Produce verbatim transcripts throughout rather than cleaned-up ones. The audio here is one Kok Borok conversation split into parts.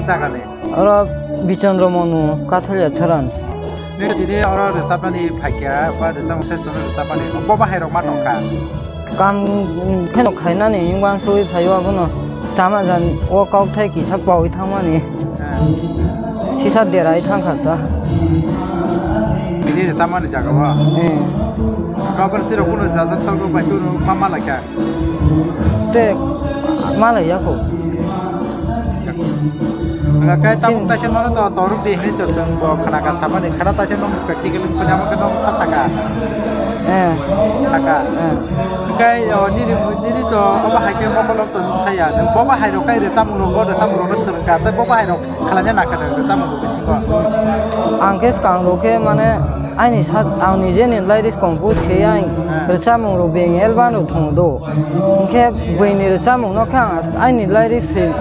Jaga ni? Oro Bichandra Manu, Katholia Tharan. Nini tini oro rwchapnani phaikya, ba rwchapmung session rwchapmani, bo bahai rok ma tongkha? Kam kheno khainani, wng uansugwi phaio abono. Chama jan o kok thai kisa paui thangmani. Sisa derai thangkha ta. Bini rwchapmani jaga o? Eh. Kok tiro kuno jaja sokro bai turo ma ma lakha? Te malai ya ko. Kai tabuk taisa nono to toruk di hini to sung bo khana ka sabani khana taisa nono practical ko nyamo ke nono sa saka. Eh. Saka. Eh. Kai o nini nini to oba hai ke mokolo to saya. Bo ba hai ro kai rwchapmung ro bo rwchapmung ro swrwng ka. Tai bo ba hai ro khalanya na ka rwchapmung ro bisingo. Ang ke skang ro ke mane aini sa ang nije ni lyrics compose khe ai. Eh. Rwchapmung ro beng album ro thong do. Hwnkhe buini rwchapmung no khe ang aini lyrics se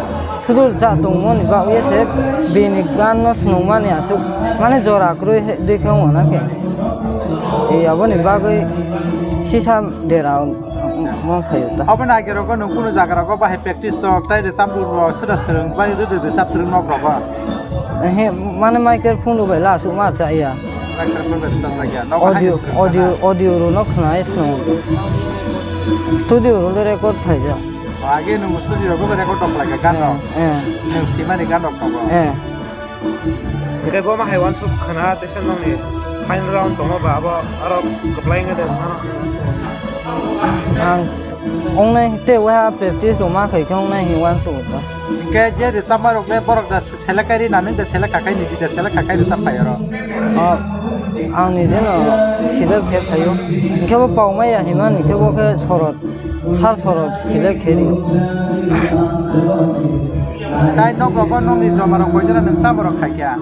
sudur cha tongmani bagwi se bini gan no swnongmani aswk mane jora kwrwi dui khe wngo na khe. E aboni bagwi sisa dera mo phaio ta. Aboni age rogo nwng kunu jaga rogo bahai practice rok tai rwchapmung rok suda swrwng bai rwchap swrwng nok rogo. Ehe, mane microphone rok bai la aswk ma cha ya. Microphone bai rwchap lai ya. Nogo hai audio, swrwng audio, kana? Audio rok no khna ai swngo. Studio rok le record phai ja. O, age nwng studio rok bo record rok khlai kha, gan rok. Eh, eh. Nwng swimani gan rok tongo. Eh. Hwnkhe bo ma hai uansuk khna teisa nokni final round tongo ba abo aro kwplai wngwi de phano. Ang ongnai te wa practice rok ma khai khe ongnai hin uansuk ta. Hwnkhe je rwchapma rok le borok da select kai ri na nwng da select kha kai niji da select kha kai rwchap phai oro. O, ang nijeno select khe phaio. Hwnkhe bo pau maya hinmani hwnkhe bo khe sorot. Sar sorot select khe rio. Tai nok rogo nokni joma rok koi jora nwng tamo rok khai kha?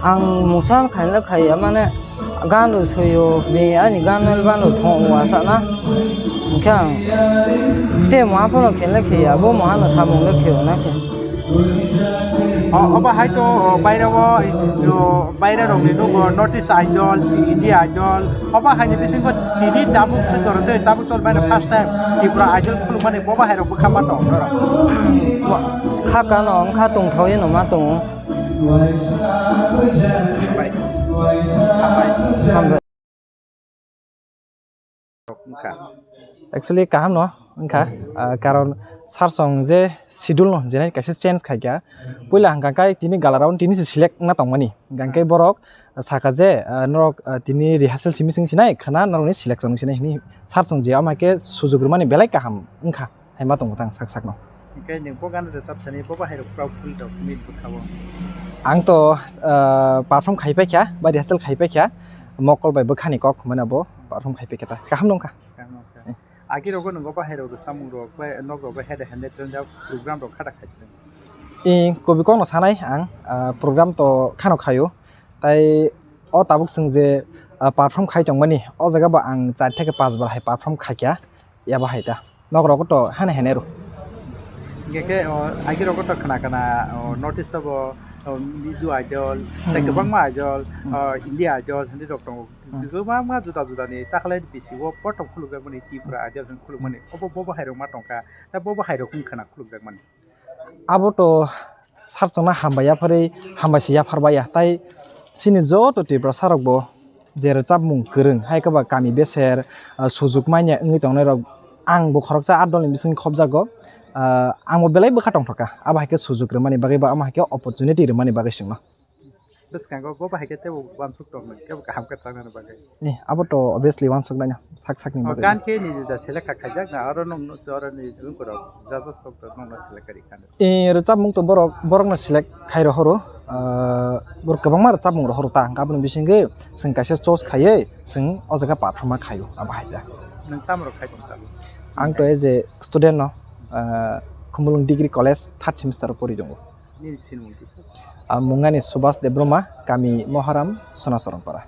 Ang mungsa khaina khaiya mane gan rw soyo, bini ani gan album rw thong wa sana. Hwnkhe ang tei moha phano khe le khe ya, bo moha no samung le khe ya na khe. O, obo hai to, o, baire o, o, baire rok ni nugo North East Idol, India Idol, obo hai ni bisingo tini tabuk se jora tei tabuk chol baire first time Tripura Idol khuluk mani bo bahai rok bwkha ma tong norok. Kha kano wngkha tongthok eno ma tongo. Hambai. Hambai. Wngkha. Actually, kaham no wngkha, ah, karon sir song je schedule no, je nai kaisa change khai kha. Puila hwnkha khe tini gala round tini se select wngna tongmani. Hwnkha khe borok saka je, ah, norok, ah, tini rehearsal simi sing sinai khwna norokni selection wng sinai hwnwi sir song je ama khe sujuk rwmani belai kaham wngkha. Hai ma tongo tang sak sakno. Hwnkhe nwng bo gan rwchap sani bo bahai rok proud feel rok mil bwkha o? Ang to, ah, perform khai paikha, ba rehearsal khai paikha, mokol bai bwkhani kok hwnmano bo perform khai paikha ta. Kaham nungkha. Kaham nungkha. Eh. Agi rogo nwng bo bahai rok rwchapmung rok bai nok rok bai hede hende trendjak program rok khada khai tong. Eh, kobi kokno sanai ang, ah, program to khano khaio. Tai o tabuk chwng je, ah, perform khai tongmani, o jaga bo ang char theke panch bar hai perform khaikha. Yaba hai ta. Nok rogo to hane hane ro. Hingke ke, o, agi rogo to khna khna, o, North East o bo, o, Mizo Idol, tei Hmm. kwbangma Idol, Hmm. o, India Idol, hindi rok tongo. Hmm. Kwbangma juda juda ni takhwlai bisi o potok khulukjak mani Tripura Idol hwn khuluk mani. Obo bo bahai rok ma tongkha, ta bo bahai rok wng khna khulukjak mani. Abo to sir chwngno hambai yapharwi hambai se yapharbai ya. Tai chini joto Tiprasa rok bo je rwchapmung kwrwng, hai khe ba kami beser, ah, sujuk manya wngwi tongnai rok, ang bo khoroksa a dolni bisingni khobjago. Ah, ang bo belai bwkha tongthokha, abo hai khe sujuk rwmani bagwi ba, amo hai khe opportunity rwmani bagwi chwngno. Bwskango bo bahai khe teibo uansuk tongmani, kebo kaham khe tangnani bagwi. Ni, abo to obviously uansuk naina, sak sakni O bagwi. Gan khe niji da select kha khaijak na, oro nwng, oro ni lungkorok jaja sok rok nwng no select kari kha. E, rwchapmung to borok, borok no select khai rohoro, ah, borok kwbangma rwchapmung rohoro ta, hwnkhe aboni bisingwi chwng kaisa choice khaiwi chwng o jaga perform khaio, abo hai khe. Nwng tamo rok khai tong kha? Ang to as a student no, ah, Khumulwng Degree College third semester o pori tongo. Nini sinimung kisa? Ah, mung ani Subhas Debbarma, kami Moharam, Sonasoronpara.